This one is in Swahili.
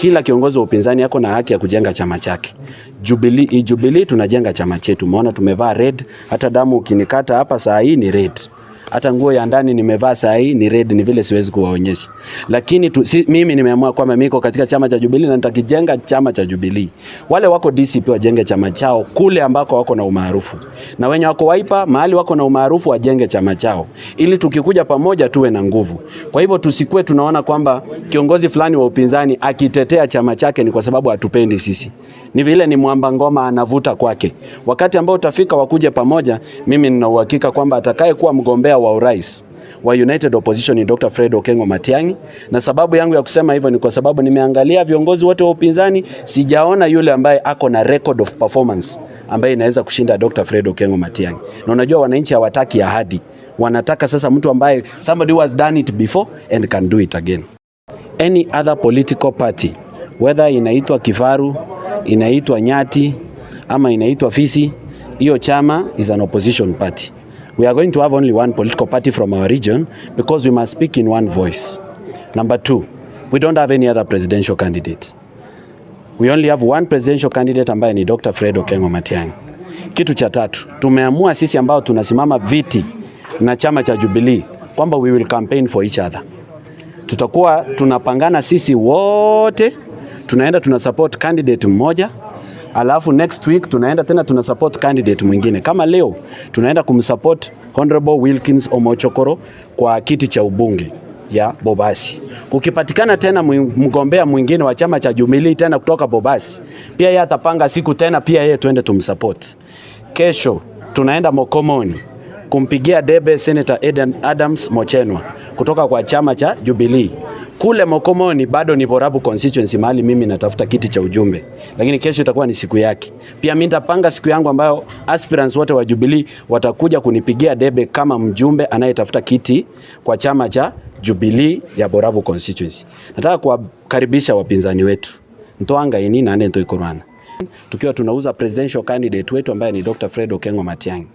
Kila kiongozi wa upinzani ako na haki ya kujenga chama chake. Jubilee, Jubilee tunajenga chama chetu. Umeona tumevaa red, hata damu ukinikata hapa saa hii ni red. Hata nguo ya ndani nimevaa saa hii ni red, ni vile siwezi kuwaonyesha. Lakini mimi nimeamua kwamba mimi niko katika chama cha Jubilee na nitakijenga chama cha Jubilee. Wale wako DCP wajenge chama chao kule ambako wako na umaarufu, na wenye wako Wiper mahali wako na umaarufu wajenge chama chao, ili tukikuja pamoja tuwe na nguvu. Kwa hivyo tusikue tunaona kwamba kiongozi fulani wa upinzani akitetea chama chake ni kwa sababu hatupendi sisi. Ni vile ni mwamba ngoma anavuta kwake. Wakati ambao utafika wakuje pamoja, mimi nina uhakika kwamba atakayekuwa mgombea wa urais wa United Opposition ni Dr. Fred Okengo Matiang'i, na sababu yangu ya kusema hivyo ni kwa sababu nimeangalia viongozi wote wa upinzani, sijaona yule ambaye ako na record of performance ambaye inaweza kushinda Dr. Fred Okengo Matiang'i. Na unajua wananchi hawataki ahadi, wanataka sasa mtu ambaye somebody who has done it before and can do it again. Any other political party, whether inaitwa kifaru, inaitwa nyati ama inaitwa fisi, hiyo chama is an opposition party. We are going to have only one political party from our region because we must speak in one voice. Number two, we don't have any other presidential candidate. We only have one presidential candidate ambaye ni Dr. Fred Okengo Matiang'i. Kitu cha tatu, tumeamua sisi ambao tunasimama viti na chama cha Jubilee kwamba we will campaign for each other. Tutakuwa tunapangana sisi wote, tunaenda tuna support candidate mmoja, alafu next week tunaenda tena tuna support candidate mwingine. Kama leo tunaenda kumsupport Honorable Wilkins Omochokoro kwa kiti cha ubunge ya Bobasi. Kukipatikana tena mgombea mwingine wa chama cha Jubilee tena kutoka Bobasi, pia yeye atapanga siku tena, pia yeye tuende tumsupport. Kesho tunaenda Mokomoni kumpigia debe Senator Eden Adams Mochenwa kutoka kwa chama cha Jubilee. Kule Mokomoni bado ni Borabu constituency mahali mimi natafuta kiti cha ujumbe, lakini kesho itakuwa ni siku yake. Pia mimi nitapanga siku yangu ambayo aspirants wote wa Jubilee watakuja kunipigia debe kama mjumbe anayetafuta kiti kwa chama cha Jubilee ya Borabu constituency. Nataka kuwakaribisha wapinzani wetu Ntwanga ini nane ntoikorwana, tukiwa tunauza presidential candidate wetu ambaye ni Dr. Fred Okengo Matiang'i.